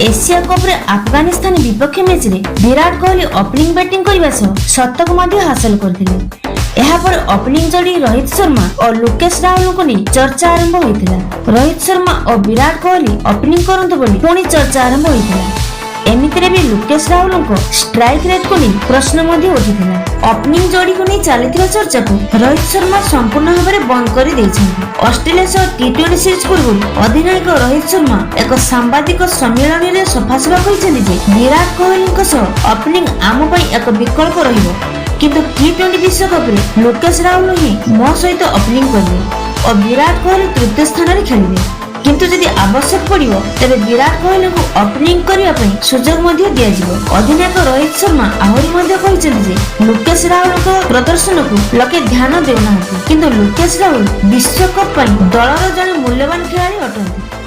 Asia କପ୍ରେ ଆଫଗାନିସ୍ତାନ ବିପକ୍ଷ ମ୍ୟାଚରେ ବିରାଟ କୋହଲି ଓପନିଂ ବ୍ୟାଟିଂ କରିବା ସହ ଶତକ ମଧ୍ୟ ହାସଲ କରିଥିଲେ। ଏହାପରେ ଓପନିଂ ଯୋଡ଼ି ରୋହିତ ଶର୍ମା ଓ ଲୋକେଶ ରାହୁଲଙ୍କୁ ନେଇ ଚର୍ଚ୍ଚା ଆରମ୍ଭ ହୋଇଥିଲା। ରୋହିତ ଶର୍ମା ଓ ବିରାଟ କୋହଲି ଓପନିଂ କରନ୍ତୁ ବୋଲି ପୁଣି ଚର୍ଚ୍ଚା ଆରମ୍ଭ ହୋଇଥିଲା। ଏମିତିରେ ବି ଲୋକେଶ ରାହୁଲଙ୍କ ଷ୍ଟ୍ରାଇକ୍ ରେଟ୍କୁ ନେଇ ପ୍ରଶ୍ନ ମଧ୍ୟ ଉଠିଥିଲା। ଓପନିଂ ଯୋଡ଼ିକୁ ନେଇ ଚାଲିଥିବା ଚର୍ଚ୍ଚାକୁ ରୋହିତ ଶର୍ମା ସମ୍ପୂର୍ଣ୍ଣ ଭାବରେ ବନ୍ଦ କରି ଦେଇଛନ୍ତି। ଅଷ୍ଟ୍ରେଲିଆ ସହ ଟି-20 ସିରିଜ ପୂର୍ବରୁ ଅଧିନାୟକ ରୋହିତ ଶର୍ମା ଏକ ସାମ୍ବାଦିକ ସମ୍ମିଳନୀରେ ସଫା ସଫା କହିଛନ୍ତି ଯେ ବିରାଟ କୋହଲିଙ୍କ ସହ ଓପନିଂ ଆମ ପାଇଁ ଏକ ବିକଳ୍ପ ରହିବ, କିନ୍ତୁ ଟି-20 ବିଶ୍ୱକପରେ ଲୋକେଶ ରାହୁଲ ହିଁ ମୋ ସହିତ ଓପନିଂ କରିବେ ଓ ବିରାଟ କୋହଲି ତୃତୀୟ ସ୍ଥାନରେ ଖେଳିବେ। କିନ୍ତୁ ଯଦି ଆବଶ୍ୟକ ପଡ଼ିବ, ତେବେ ବିରାଟ କୋହଲିଙ୍କୁ ଓପନିଂ କରିବା ପାଇଁ ସୁଯୋଗ ମଧ୍ୟ ଦିଆଯିବ। ଅଧିନାୟକ ରୋହିତ ଶର୍ମା ଆହୁରି ମଧ୍ୟ କହିଛନ୍ତି ଯେ ଲୋକେଶ ରାହୁଲଙ୍କ ପ୍ରଦର୍ଶନକୁ ଲୋକେ ଧ୍ୟାନ ଦେଉନାହାନ୍ତି, କିନ୍ତୁ ଲୋକେଶ ରାହୁଲ ବିଶ୍ୱକପ୍ ପାଇଁ ଦଳର ଜଣେ ମୂଲ୍ୟବାନ ଖେଳାଳି ଅଟନ୍ତି।